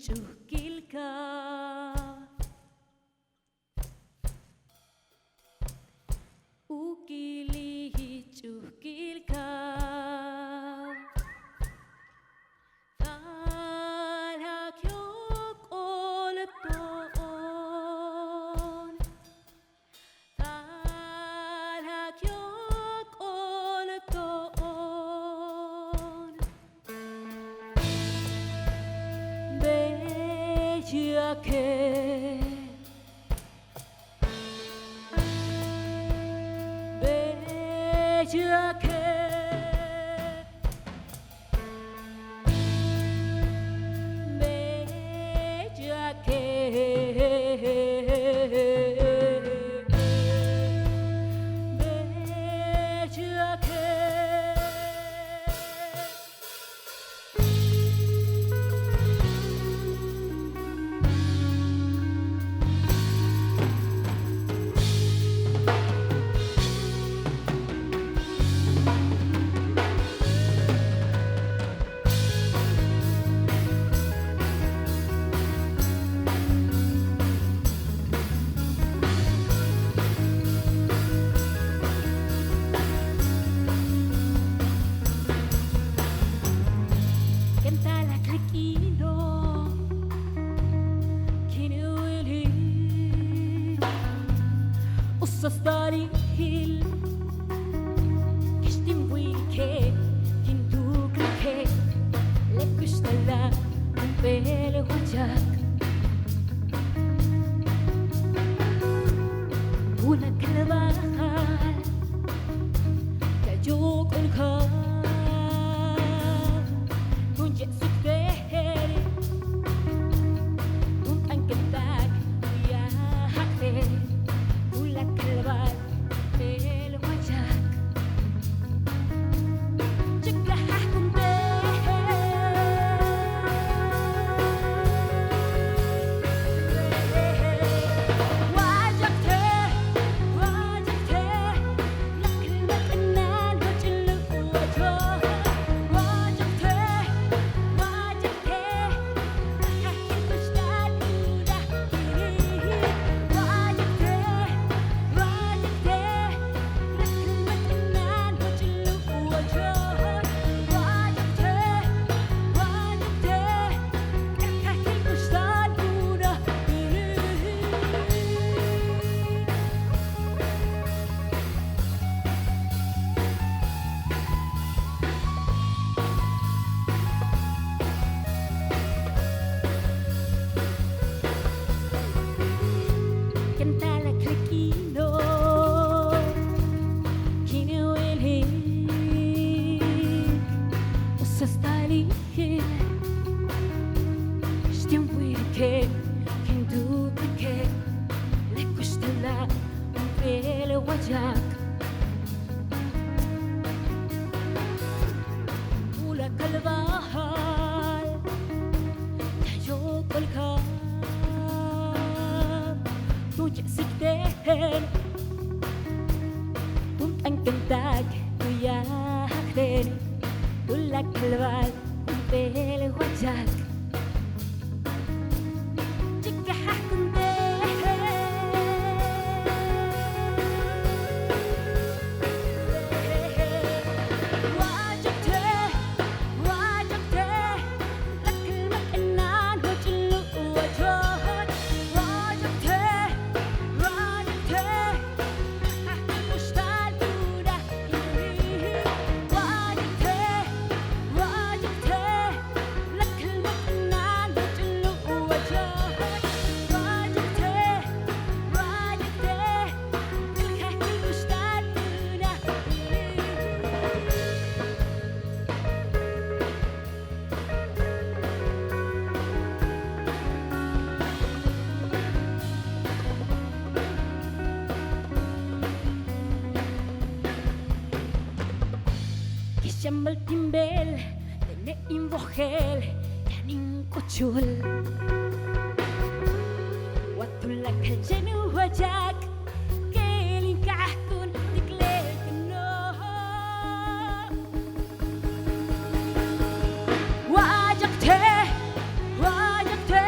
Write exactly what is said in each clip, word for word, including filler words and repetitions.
ch'ujkil kaaj. U kili' ich ch'ujkil kaaj. Taal jak yóok'ol to'on. Taal jak yóok'ol to'on. Beyake'. Beyake'. Beyake'. Beyake'. Ken taal jak le k'iino' kin wili' u sastalil, kex tin wilike' kin tuklike' le kuxtala' jump'éel wayak. Tuláakal ba'al ka yóok'ol kaaj tun ye'esik te'el, tun t'ankenta'ak tu ya'ak te'el, tuláakal ba'al jump'éel wayak. Ken taal jak le k'iino' kin wili' u sastalil, kex tin wilike' kin tuklike' le kuxtala' jump'éel wayak. Tuláakal ba'al ka yóok'ol kaaj tun ye'esik te'el, tun t'ankenta'ak tu ya'ak te'el, tuláakal ba'al jump'éel wayak. Kixanbal tin beel tene' in wojel yaan in k'uchul. Wa tuláakal chéen u wayak keel in ka'aj túun tik le k'inoo'. Wayakte', wayakte',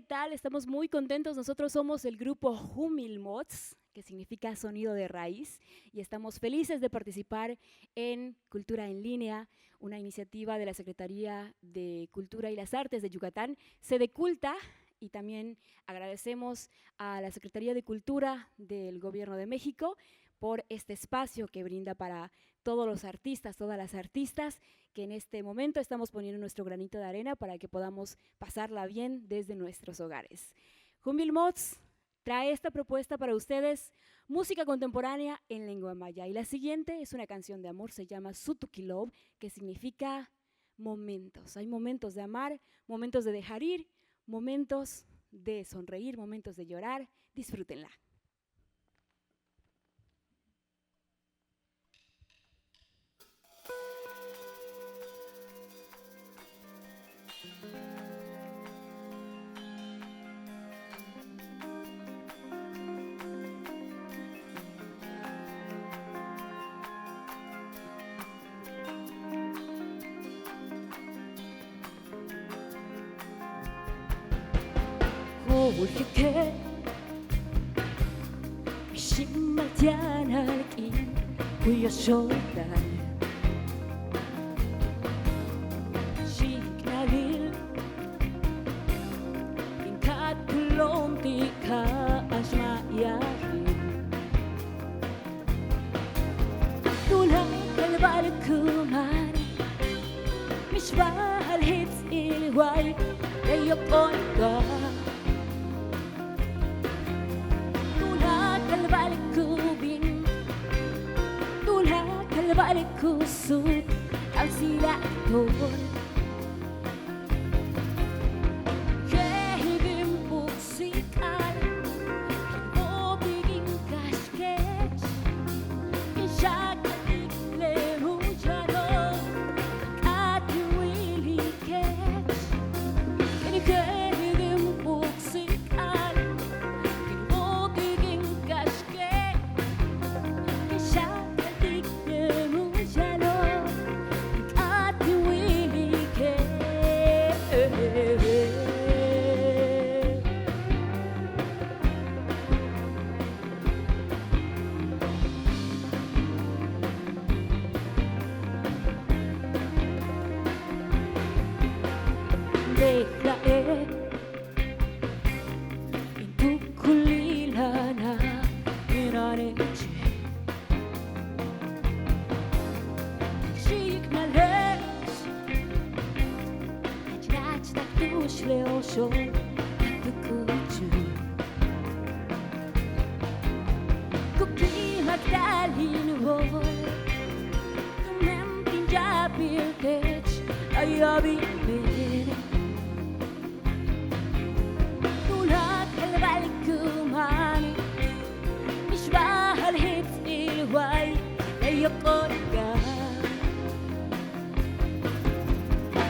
¿Qué tal? Estamos muy contentos. Nosotros somos el grupo Humilmots, que significa sonido de raíz, y estamos felices de participar en Cultura en Línea, una iniciativa de la Secretaría de Cultura y las Artes de Yucatán, Sedeculta, y también agradecemos a la Secretaría de Cultura del Gobierno de México por este espacio que brinda para todos los artistas, todas las artistas, que en este momento estamos poniendo nuestro granito de arena para que podamos pasarla bien desde nuestros hogares. Humilmots trae esta propuesta para ustedes, música contemporánea en lengua maya. Y la siguiente es una canción de amor, se llama Sutuki Love, que significa momentos. Hay momentos de amar, momentos de dejar ir, momentos de sonreír, momentos de llorar. Disfrútenla. Jo'olje'e' xi'ima'al yaan alk'in ku yóoxolta'al, xiknalil in ka'aj ku lo'ontik ka'ax ma'yajil. Tuláakal ba'al ku máan, mixba'al jits'il way le yóok'ol ka. Tuláakal ba'al ku bin, tuláakal ba'al ku suut, k'a'abéet a tool. Je'el in puksi'ik'al, kin bo'otik in kaxkech, kin xak'altik le múucha'alo', k'áat in wilikech. Kin je'el in puksi'ik'al, kin bo'otik in kaxkech, kin xak'altik le múucha'alo', k'áat in wilikech. Bejla'e' in tuukulil a na'ana'anech, xiknalech, jach ráach tak tu'ux le oxol a tu k'uchul. Ku ki'imak taal in wóol tumen tin yaabil teech a yaabil mene'. Tuláakal ba'al ku máan, mixba'al jits'il way le yóok'ol ka.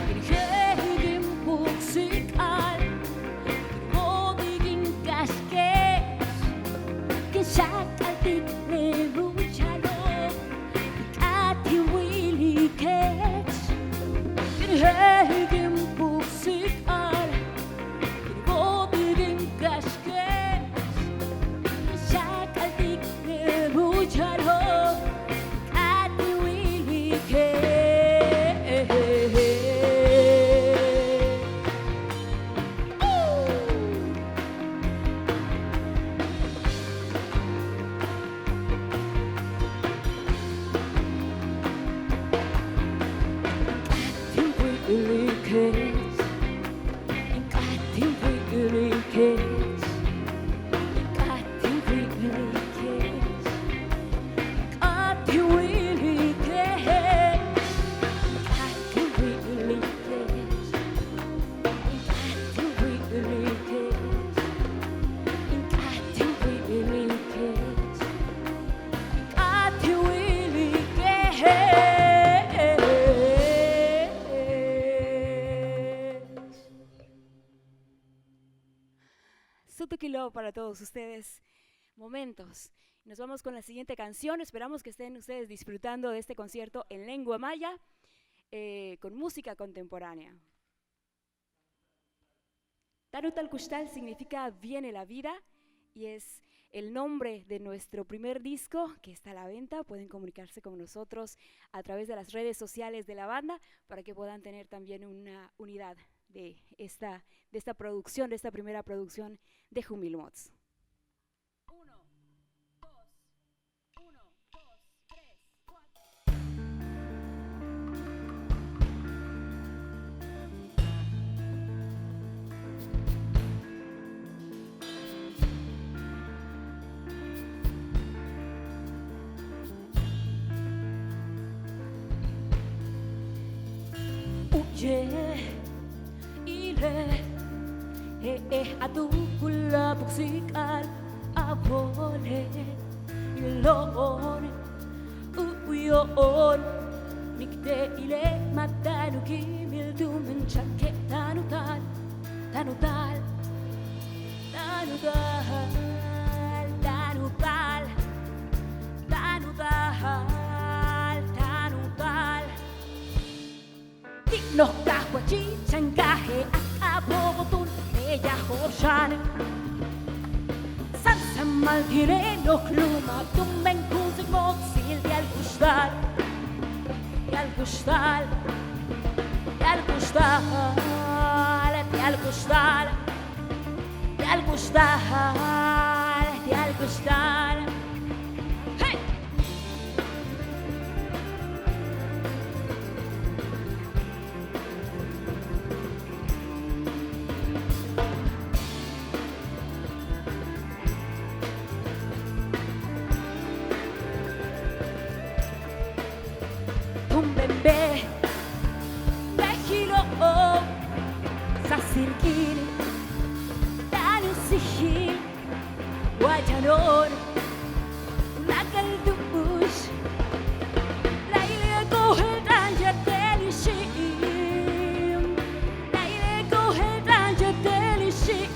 Kin je'el in puksi'ik'al, kin bo'otik in kaxkech, kin xak'altik le múucha'alo', k'áat in wilikech. Kin je'el in puksi'ik'al, kin bo'otik in kaxkech, kin xak'altik le múucha'alo', k'áat in wilikech. Sutuki Love para todos ustedes. Momentos. Nos vamos con la siguiente canción. Esperamos que estén ustedes disfrutando de este concierto en lengua maya, eh, con música contemporánea. Táan u taal kuxtal significa viene la vida y es el nombre de nuestro primer disco que está a la venta. Pueden comunicarse con nosotros a través de las redes sociales de la banda para que puedan tener también una unidad de esta, de esta producción, de esta primera producción de Jumil Mots. Uno, dos, uno, dos, tres, cuatro. U'uye', ile', je'ej a tuukul a puksi'ik'al a wole', ilo'on, u'uyo'on, ni'ik te' ile' ma' táan u kíimil tumen xan ke' táan u taal, táan u taal, táan u taal, táan u taal, táan u taal, táan u taal. Ti' noj kajwa'achil xan ka je'ak a bo'oton meyajo'ob xan. Sáansamal ti' le noj lu'uma' tumen ku síik motsil ti'al kuxtal, ti'al kuxtal, ti'al kuxtal, ti'al kuxtal, ti'al kuxtal, ti'al kuxtal. ¡Hey! Túumben bej, bejilo'ob, sáasil k'iin táan u síijil wa yano'on láakal tu'ux. Láayli' k ojel t'aan yéetel ixi'im, láayli' k ojel t'aan yéetel ixi'im.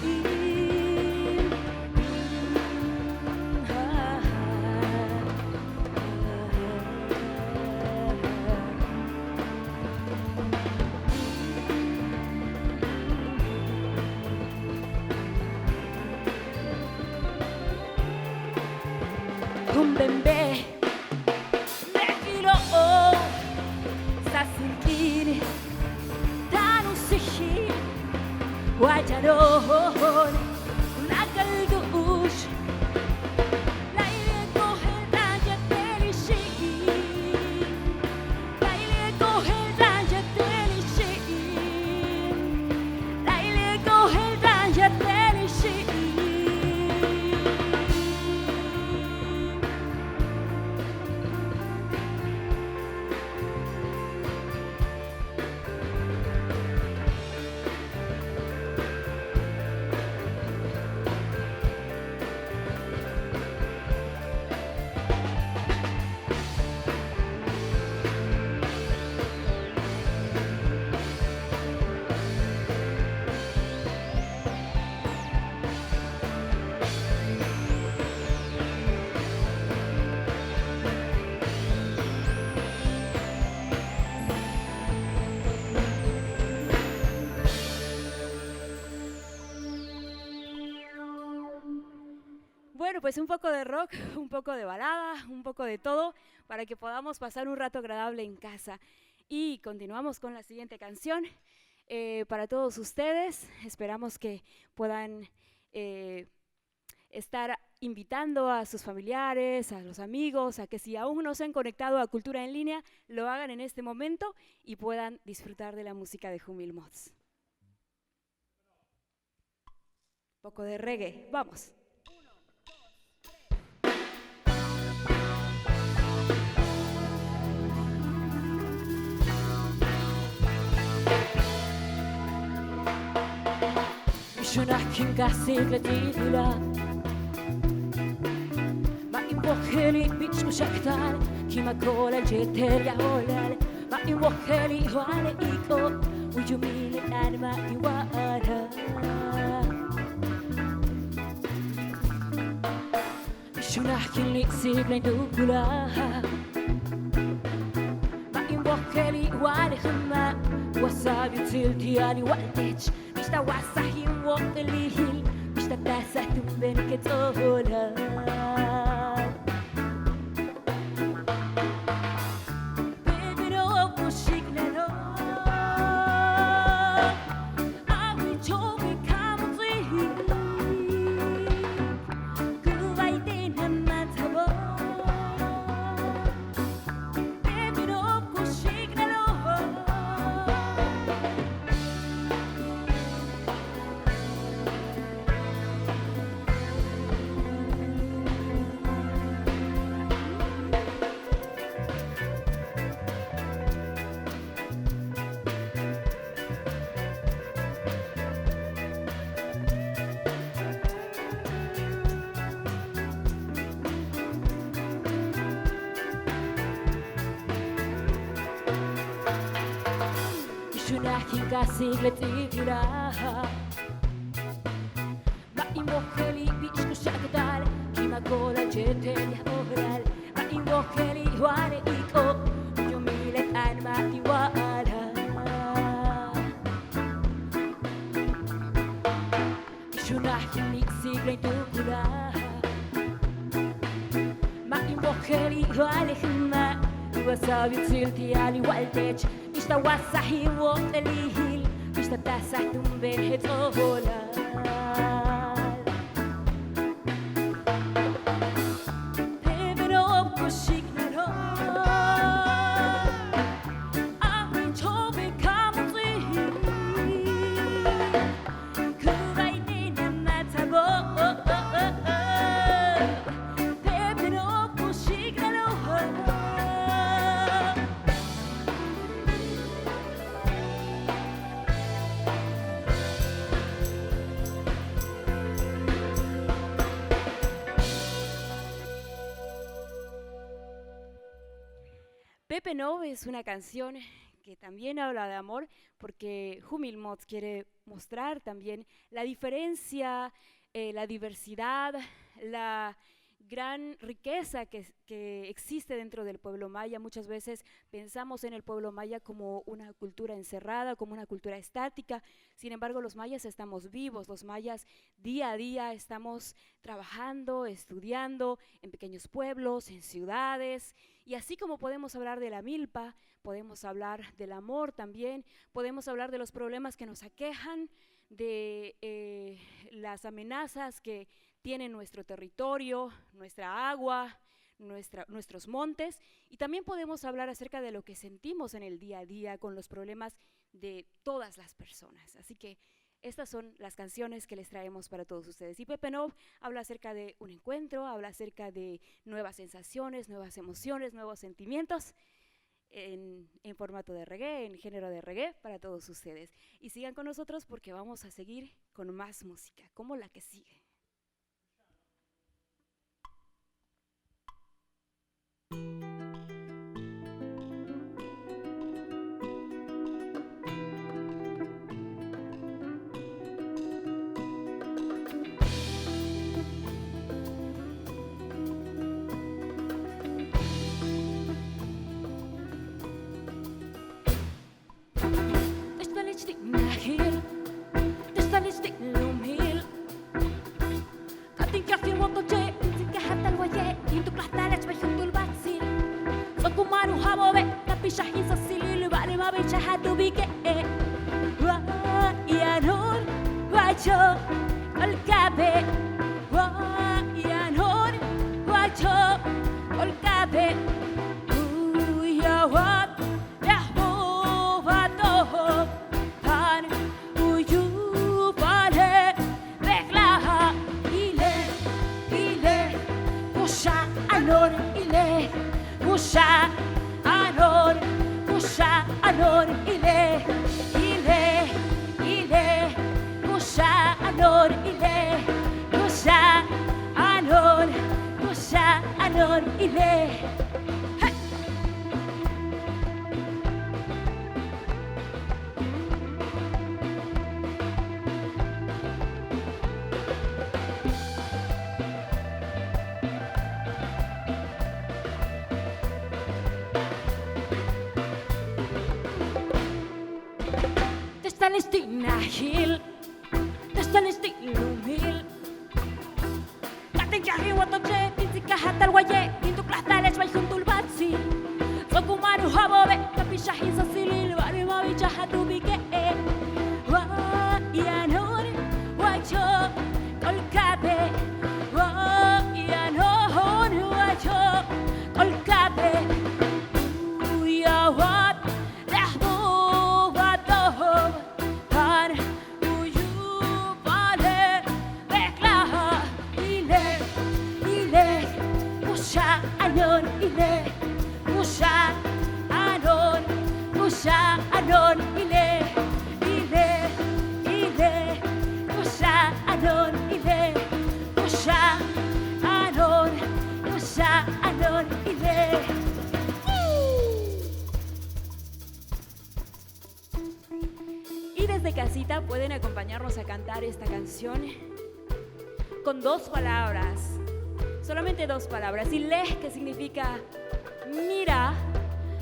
Túumben bej, bejilo'ob, sáasil k'iin táan u síijil wa yano'on láakal tu'ux. Láayli' k ojel t'aan yéetel ixi'im, láayli' k ojel t'aan yéetel ixi'im, láayli' k ojel t'aan yéetel ixi'im. Bueno, pues un poco de rock, un poco de balada, un poco de todo, para que podamos pasar un rato agradable en casa. Y continuamos con la siguiente canción. Eh, para todos ustedes, esperamos que puedan, eh, estar invitando a sus familiares, a los amigos, a que si aún no se han conectado a Cultura en Línea, lo hagan en este momento y puedan disfrutar de la música de Jumil Mods. Poco de reggae, vamos. Bix unaj kin káajsik le ti' tuláak, ma' in wojeli' bix ku xa'aktal, ki'imak óolal yéetel yaj óolal. Ma' in wojeli' wa'ale' ik'o', u yuumil le t'aan ma' in wa'alaj. Bix unaj kin li'isik le in tuukulaj, ma' in wojeli' wa'ale' jama', wa sa'ab yutsil ti'al in wa'al teech. ta wasaj in wok'elil, bix ta tasaj tumen ke ts'o'olal. Pepeno'ob ku xi'iknalo'ob, a wicho'obe' ka muts'ik, ku bay ten a máats'abo'ob. Pepeno'ob ku xi'iknalo'ob. Bix unaj kin k'asik le ts'ibila'. Ma' in wojeli' bix ku xa'aktal, ki'imak óolal yéetel yaj óolal. Ma' in wojeli' wa le ik'o', u yumil le t'aan ma' in wa'alaj. Bix unaj kin ni'sik le in tukulal. Ma' in wojeli' wa le juma', u wa'asaj u yutsil ti'al igual tech. Bix ta wasaj in wok'elil, bix ta tasaj tumen ke ts'o'olal. Pepeno'ob ku xi'iknalo'ob, a wicho'obe' ka muts'ik, ku bay ten a máats'abo'ob. Pepeno'ob ku xi'iknalo'ob. Pepeno'ob es una canción que también habla de amor, porque Jumil Mots quiere mostrar también la diferencia, eh, la diversidad, la gran riqueza que, que existe dentro del pueblo maya. Muchas veces pensamos en el pueblo maya como una cultura encerrada, como una cultura estática. Sin embargo, los mayas estamos vivos, los mayas día a día estamos trabajando, estudiando en pequeños pueblos, en ciudades. Y así como podemos hablar de la milpa, podemos hablar del amor también, podemos hablar de los problemas que nos aquejan, de, eh, las amenazas que tiene nuestro territorio, nuestra agua, nuestra, nuestros montes, y también podemos hablar acerca de lo que sentimos en el día a día con los problemas de todas las personas. Así que estas son las canciones que les traemos para todos ustedes. Y Pepeno'ob habla acerca de un encuentro, habla acerca de nuevas sensaciones, nuevas emociones, nuevos sentimientos en, en formato de reggae, en género de reggae para todos ustedes. Y sigan con nosotros porque vamos a seguir con más música, como la que sigue. Techta'anech ti' najil, techta'anech ti' lu'umil. K'a'abtin kajil wóotoche', in ts'in kaja'atal waye', in tuklajta'alech bey juntúul batsil. Ts'o'ok u máan u ja'abo'obe', ka pixaj in sáasilil, ba'ale' ma' bey chaja'at u bike'. Wa yano'on, wa cho', kolka'abe'. Wa yano'on, wa cho', kolka'abe'. U yawak yaj u bato'ob, táan u yu'ubale'. Bejla'e', ile', ile', kuxa'ano'on, ile', kuxa'ano'on, kuxa'ano'on, ile', ile', ile', kuxa'ano'on, ile', kuxa'ano'on, kuxa'ano'on, ile'. Techta'anech ti' najil. Yajin watoche' tin tsikaj a taal waye', tin tuklaj taale'ex bey juntúul bats'i'. Ts'o'ok u máan u ja'abo'obe' ka pixaj in sáasilil, ba'ale' ma' bich a jaat u bike'. Wa yano'on wa cho' k'olka'abe', wa yano'on wa cho' k'olka'abe'. U yawat laj bo wa to'on. Táan u yu'ubale' bejla'e', ile', ile', kuxa'ano'on, ile', kuxa'ano'on, kuxa'ano'on, ile', ile', ile', kuxa'ano'on, ile', kuxa'ano'on, kuxa'ano'on, ile'. Y desde casita pueden acompañarnos a cantar esta canción con dos palabras, solamente dos palabras. Ile', que significa mira,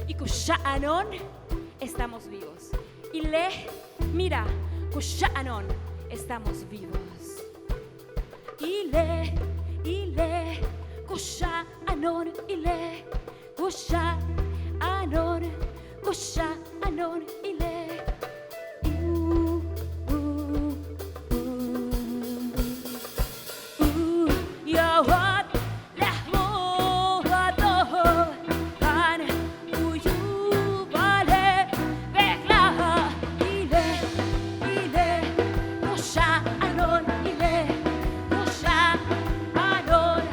y kuxa'ano'on, estamos vivos. Ile', mira, kuxa'ano'on, estamos vivos. Ile', ile', kuxa'ano'on, ile', kuxa'ano'on, kuxa'ano'on, ile'. U, u, u, u, yawat laj bo wa to'on. Táan u yu'ubale' bejla'e', ile', ile', kuxa'ano'on, ile', kuxa'ano'on,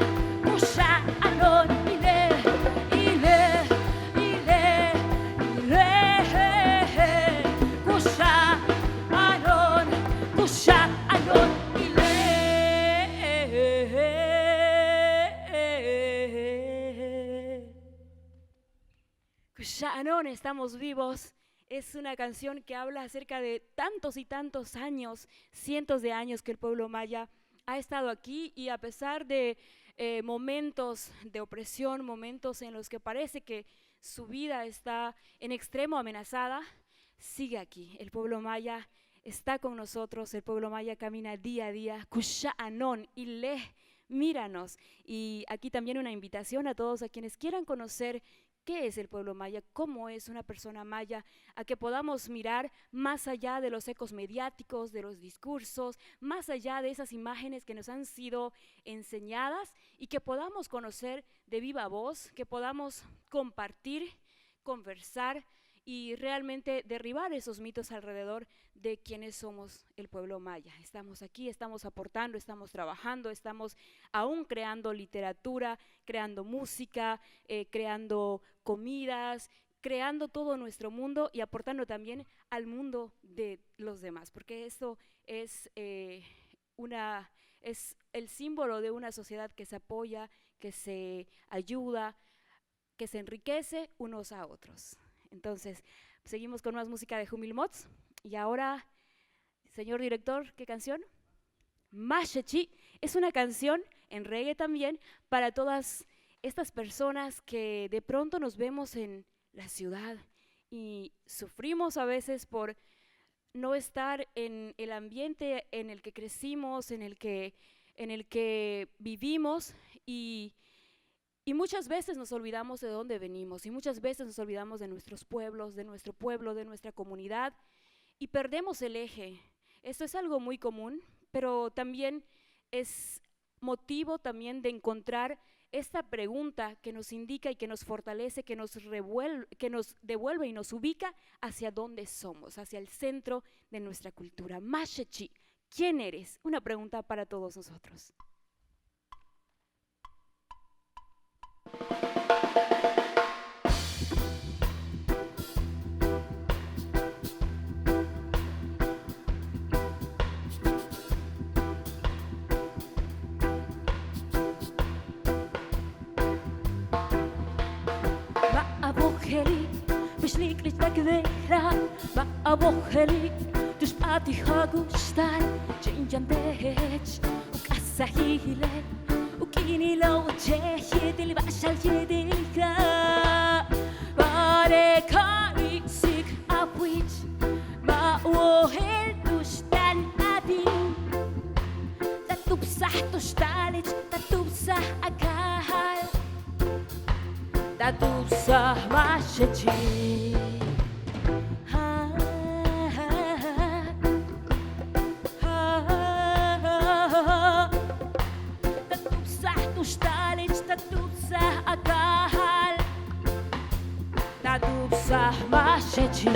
kuxa'ano'on, ile', ile', ile', ile', kuxa'ano'on, kuxa'ano'on, ile'. Kuxa'ano'on, estamos vivos. Es una canción que habla acerca de tantos y tantos años, cientos de años que el pueblo maya ha estado aquí y a pesar de, eh, momentos de opresión, momentos en los que parece que su vida está en extremo amenazada, sigue aquí. El pueblo maya está con nosotros, el pueblo maya camina día a día. Kuxa'ano'on, ile', míranos. Y aquí también una invitación a todos a quienes quieran conocer qué es el pueblo maya, cómo es una persona maya, a que podamos mirar más allá de los ecos mediáticos, de los discursos, más allá de esas imágenes que nos han sido enseñadas y que podamos conocer de viva voz, que podamos compartir, conversar y realmente derribar esos mitos alrededor de quiénes somos el pueblo maya. Estamos aquí, estamos aportando, estamos trabajando, estamos aún creando literatura, creando música, eh, creando comidas, creando todo nuestro mundo y aportando también al mundo de los demás, porque esto es, eh, una, es el símbolo de una sociedad que se apoya, que se ayuda, que se enriquece unos a otros. Entonces, seguimos con más música de Jumil Mots. Y ahora, señor director, ¿qué canción? Máaxechi'. Es una canción en reggae también para todas estas personas que de pronto nos vemos en la ciudad y sufrimos a veces por no estar en el ambiente en el que crecimos, en el que, en el que vivimos y, y muchas veces nos olvidamos de dónde venimos y muchas veces nos olvidamos de nuestros pueblos, de nuestro pueblo, de nuestra comunidad y perdemos el eje. Esto es algo muy común, pero también es motivo también de encontrar esta pregunta que nos indica y que nos fortalece, que nos revuel-, que nos devuelve y nos ubica hacia dónde somos, hacia el centro de nuestra cultura. Máaxechi', ¿quién eres? Una pregunta para todos nosotros. Ba'al wojeli' bix nik'lixtak beja', ba'al wojeli' tu'ux p'aatij ja'akuxtal chéen yaan teech u k'asajile'. U k'iinilo' che'ej yéetel ba'axal yéetel ja', ba'ale' ka' iksik a wich ma' wojel tu'ux táan a bin. Ts'áa tu Tubsaj tuxta'alech, ta tubsaj a kaajal, ta tubsaj Maxechi'. Ta tubsaj tuxta'alech, ta tubsaj a kaajal, ta tubsaj Maxechi'.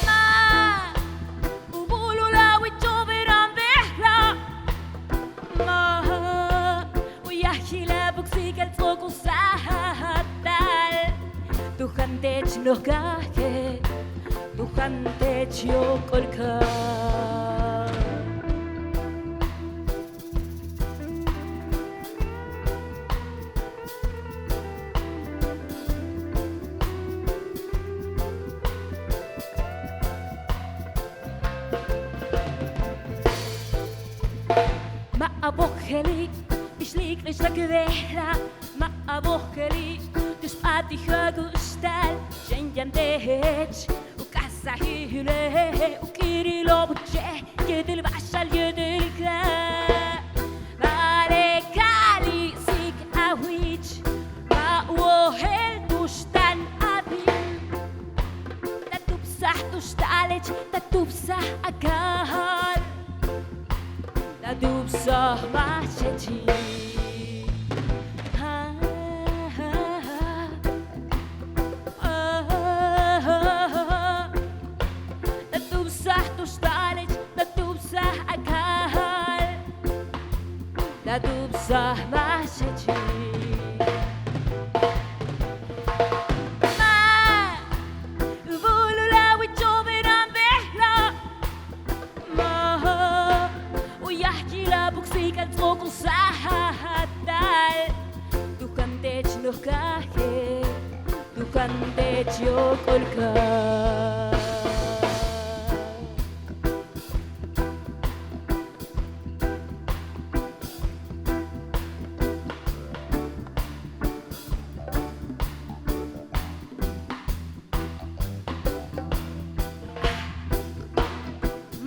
Ma' u búulul a wich u beera'an bejla', ma' u yajil a puksi'ik'al ts'o'ok u sajtal, tu jantech noj kaaje', tu jantech yóok'ol kaaj. Ma' a bojeli' ix líik'lech tak bejla', ma' a bojeli' tix p'aatij a kuxtal, chéen yaan teech u k'asajile' u k'iinilo'ob che' yéetel ba'axal yéetel kaaj. Ba'ale' ka'alisi'ik a wich, ma' wojel tuxta'an a bin. Ta tubsaj tuxta'alech, ta tubsaj a kaajal, ta tubsaj Maxechi'. Ta tubsaj tuxta'alech, ta tubsaj a kaajal, ta tubsaj Maxechi'. Ma' u búulul a wich u beera'an bejla', ma' u yajil a puksi'ik'al ts'o'ok u sajtal, tu jantech noj kaaje', tu jantech yóok'ol kaaj.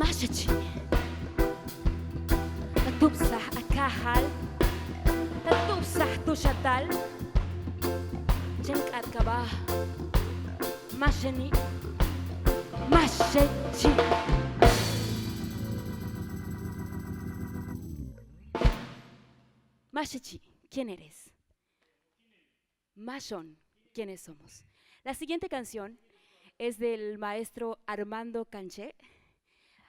Maxechi', ta tubsaj a kaajal, ta tubsaj tuxtal, chéen k'áatkaba', Maxeni', Maxechi'. Maxechi', ¿quién eres? Maxon, ¿quiénes somos? La siguiente canción es del maestro Armando Canché,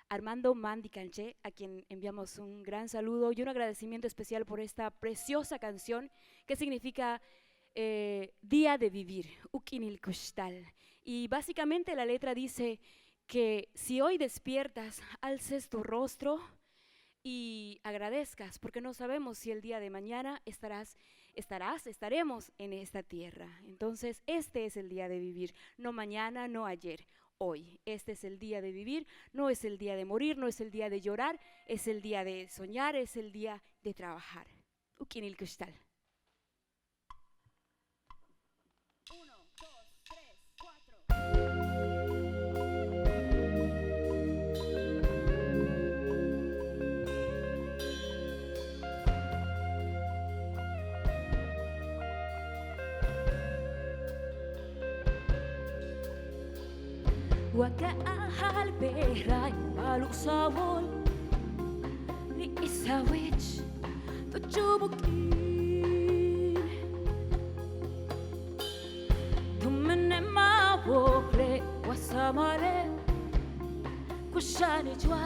Armando Mandi Canché, a quien enviamos un gran saludo y un agradecimiento especial por esta preciosa canción que significa, eh, Día de Vivir, U k'iinil kuxtal. Y básicamente la letra dice que si hoy despiertas, alces tu rostro y agradezcas, porque no sabemos si el día de mañana estarás, estarás, estaremos en esta tierra. Entonces, este es el día de vivir, no mañana, no ayer, hoy. Este es el día de vivir, no es el día de morir, no es el día de llorar, es el día de soñar, es el día de trabajar. U k'iinil kuxtal. Uno, dos, tres, cuatro. Wa kaajal bejla'e' ba'al u sawol, li'isaj wich tu chuum u k'iin. Tumene' ma' wojle' wa samale', kuxa'anich wa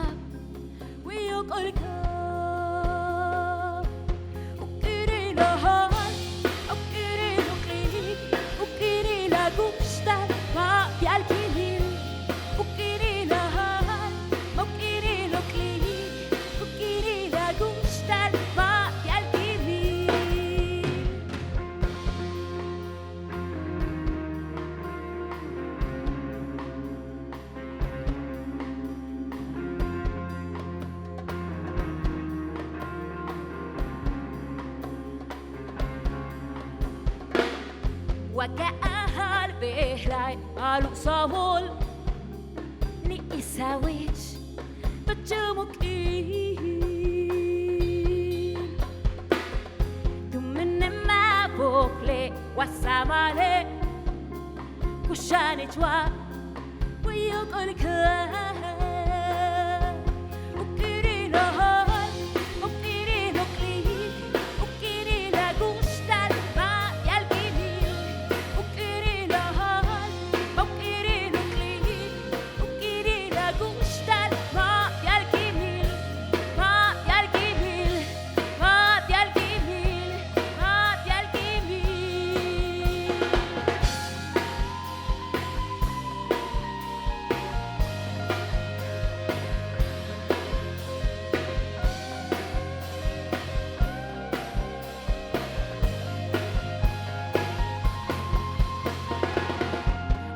wi yóok'ol kaaj. U k'iinil a jaal, u k'iinil u k'iin, u k'iinil a kuxtal ma' ti'al kimil. U k'iinil a jaal, u k'iinil u k'iin, u k'iinil a kuxtal ma' ti'al kimil. Wa kaajal bejla'e' ba'al u sawol, li'isaj wich tu Chúumuk k'iin tumen ma' wokole' wa sáamale' ku xanech wa way yóok'ol kaaj. U k'iinil óol, u k'iinil óok'lil, u k'iinil a kuxtal ma' ti'al kimil. U k'iinil óol, u k'iinil óok'lil, u k'iinil a kuxtal ma' ti'al kimil, ma' ti'al kimil, ma' ti'al kimil, ma' ti'al kimil.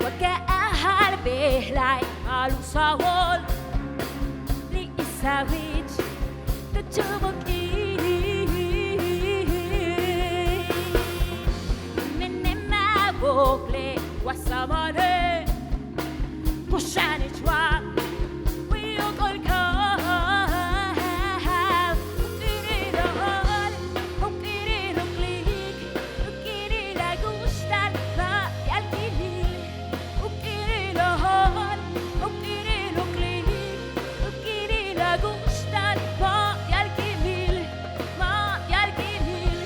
Wa ka ajal bejla'e' ma' u sáawol li'isa'al wich tu chúumuk k'iin. Mene' ma' wokole' wa sáamale' ku xanech wa way yóok'ol kaaj. U k'iinil óol, u k'iinil óok'lil, u k'iinil a kuxtal ma' ti'al kimil. U k'iinil óol, u k'iinil óok'lil, u k'iinil a kuxtal ma' ti'al kimil, ma' ti'al kimil,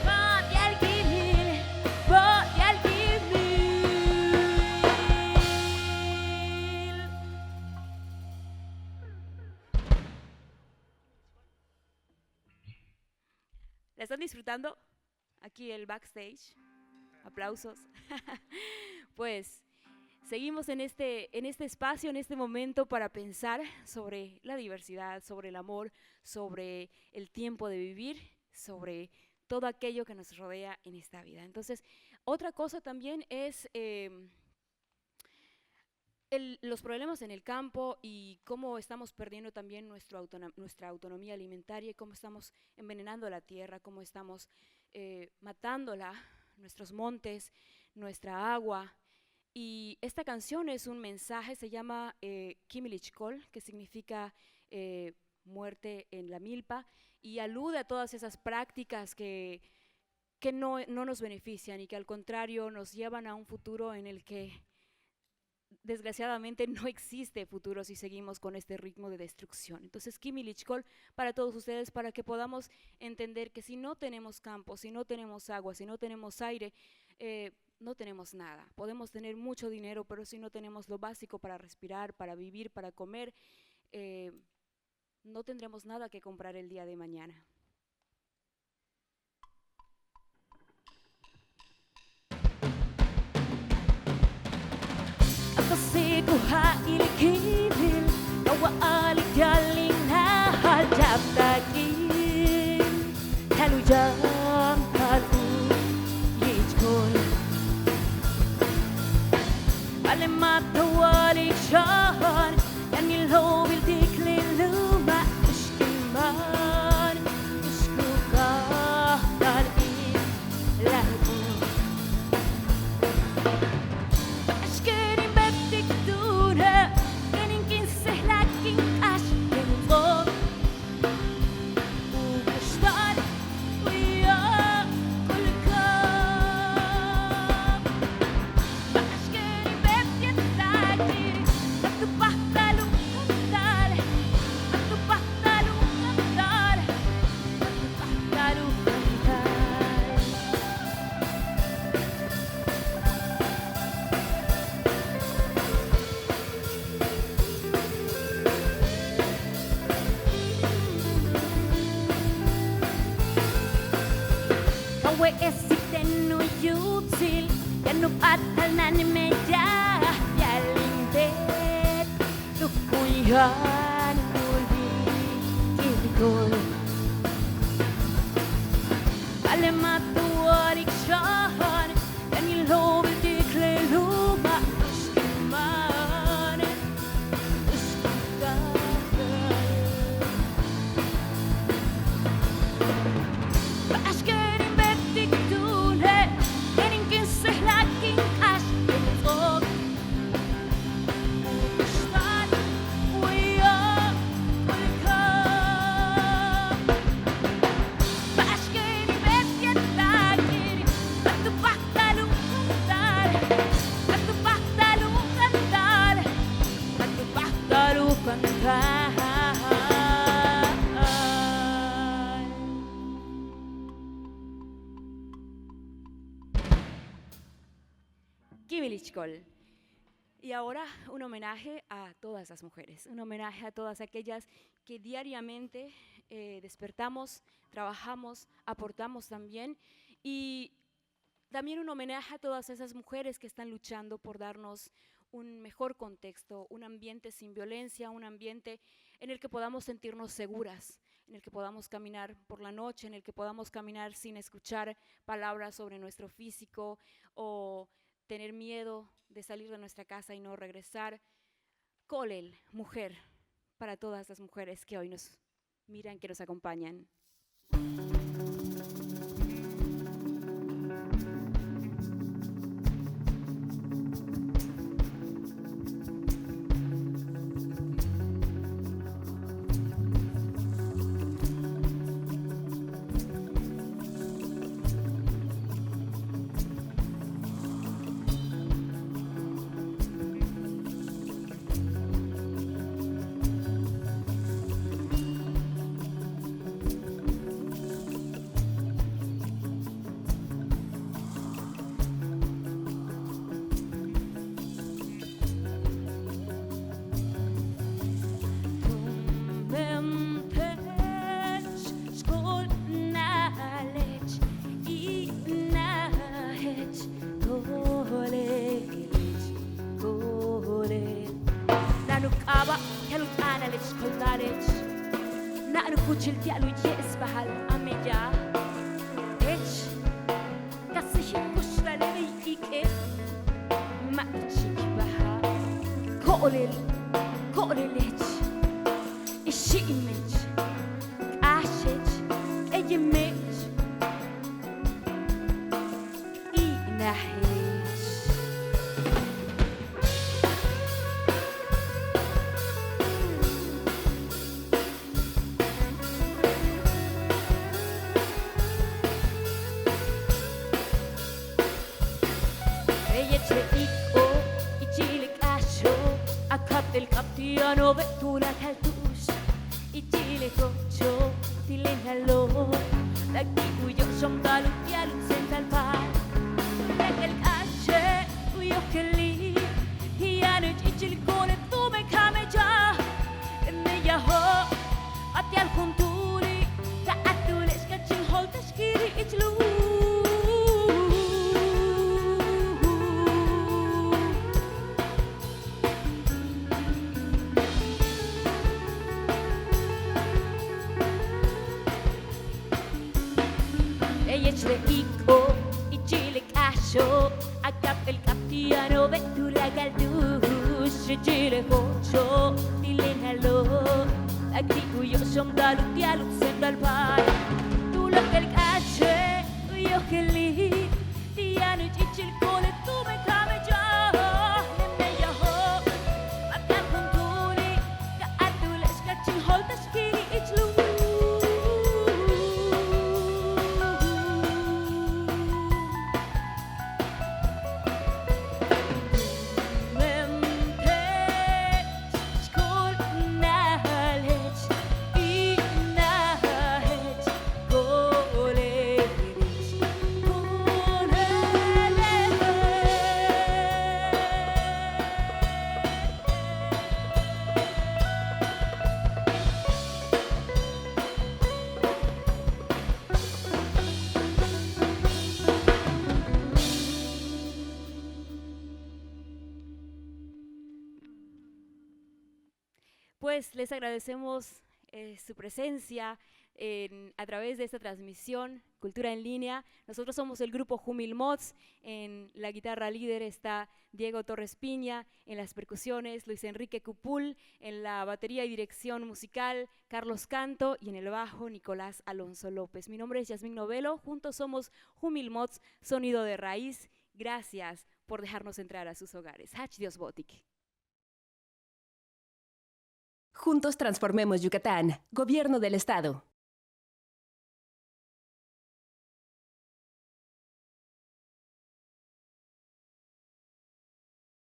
ma' ti'al kimil, ma' ti'al kimil. ¿La están disfrutando? Aquí el backstage. Aplausos. Pues seguimos en este, en este espacio, en este momento para pensar sobre la diversidad, sobre el amor, sobre el tiempo de vivir, sobre todo aquello que nos rodea en esta vida. Entonces, otra cosa también es, em, el, los problemas en el campo y cómo estamos perdiendo también nuestro autono-, nuestra autonomía alimentaria y cómo estamos envenenando la tierra, cómo estamos, eh, matándola, nuestros montes, nuestra agua. Y esta canción es un mensaje, se llama, eh, Kimilichkol, que significa, eh, muerte en la milpa, y alude a todas esas prácticas que, que no, no nos benefician y que al contrario nos llevan a un futuro en el que desgraciadamente no existe futuro si seguimos con este ritmo de destrucción. Entonces, Kimilichkol para todos ustedes, para que podamos entender que si no tenemos campo, si no tenemos agua, si no tenemos aire, eh, no tenemos nada. Podemos tener mucho dinero, pero si no tenemos lo básico para respirar, para vivir, para comer, eh, no tendremos nada que comprar el día de mañana. A ta séeko' ja'il kimil, ka wa'alik ti'al in najal ya'ab taak'in, ti'al u yaan ti'al u yichkol. Ba'ale' ma' ta wa'alik xan, yaan in loobil ti' k luma' tu'ux kin máan, tu'ux ku k'ajtal in lajbul. Ba'ax ken in beetik túune', ken in kínsejlak in k'áax ken u ts'o'ok. U kuxtal u yóok'ol kaaj. Ba'ax ken in beet yéetel taak'in, ma' tu páajtal u kantal, ma' tu páajtal u kantal, ma' tu páajtal u kantal. Ka we'esik ten u yutsil, yaan u p'áatal na'an meyaj ti'al in beet, tu kun yaan u yóok'ol. Ba'ale' ma' ta wa'alik xan, yaan in loobil ti' k luma' tu'ux kin máan, tu'ux ku k'ajtal. Ba'ax ken in beetik túune', ken in kínsejlak in k'áax ken u ts'o'ok. U kuxtal u yóok'ol Ilichkol. Y ahora un homenaje a todas las mujeres, un homenaje a todas aquellas que diariamente, eh, despertamos, trabajamos, aportamos también. Y también un homenaje a todas esas mujeres que están luchando por darnos un mejor contexto, un ambiente sin violencia, un ambiente en el que podamos sentirnos seguras, en el que podamos caminar por la noche, en el que podamos caminar sin escuchar palabras sobre nuestro físico o tener miedo de salir de nuestra casa y no regresar. Ko'olel, mujer, para todas las mujeres que hoy nos miran, que nos acompañan. Tumen teech, xko'olal teech, i'inal teech, ko'olel teech, ko'olel. Na'an u k'aaba' ti'al u t'aanal teech, kolta'al teech. Na'an u kúuchil ti'al u ye'esbajal a meyaj teech. Ka síijil kuxtale' bey iik'e', ma' tu chíikbaja'. Ko'olel, ko'olel teech, ixi'im teech, k'áax teech, k'eyem teech, i'inal teech. Beyech le iik'o', ichil le k'áaxo', a ka'ap'éel k'ab ti'ano'obe' tuláakal tu'ux. Ichil le jo'ocho' ti' le je'elo', tak ti' u yo'oxp'éel u ti'al u tséental paal. Tuláakal k'áaxe' u yojeli', yaan u yich ichil ko'olel tumen ka meyaj. Le meyajo', p'ati'al juntúuli', ka'aj tuláakal ka chin jo'olta'ax kiri' ich lu'um. Beyech le iik'o', ichil le k'áaxo', a ka'ap'éel k'ab ti'ano'obe' tuláakal tu'ux. Ichil le jo'ocho' ti' le je'elo', tak ti' u yo'oxp'éel u ti'al u tséental paal. Tuláakal k'áaxe' u yojeli', yaan u yich ichil ko'olel tumen ka meyaj. Le meyajo', p'ati'al juntúuli', ka'aj tuláakal ka chin jo'olta'ax kiri' ich lu'um. Pues les agradecemos, eh, su presencia en, a través de esta transmisión, Cultura en Línea. Nosotros somos el grupo Jumil Mots. En la guitarra líder está Diego Torres Piña, en las percusiones Luis Enrique Cupul, en la batería y dirección musical Carlos Canto y en el bajo Nicolás Alonso López. Mi nombre es Yasmín Novelo, juntos somos Jumil Mots, sonido de raíz. Gracias por dejarnos entrar a sus hogares. Jach Dios bo'otik. Juntos transformemos Yucatán. Gobierno del Estado.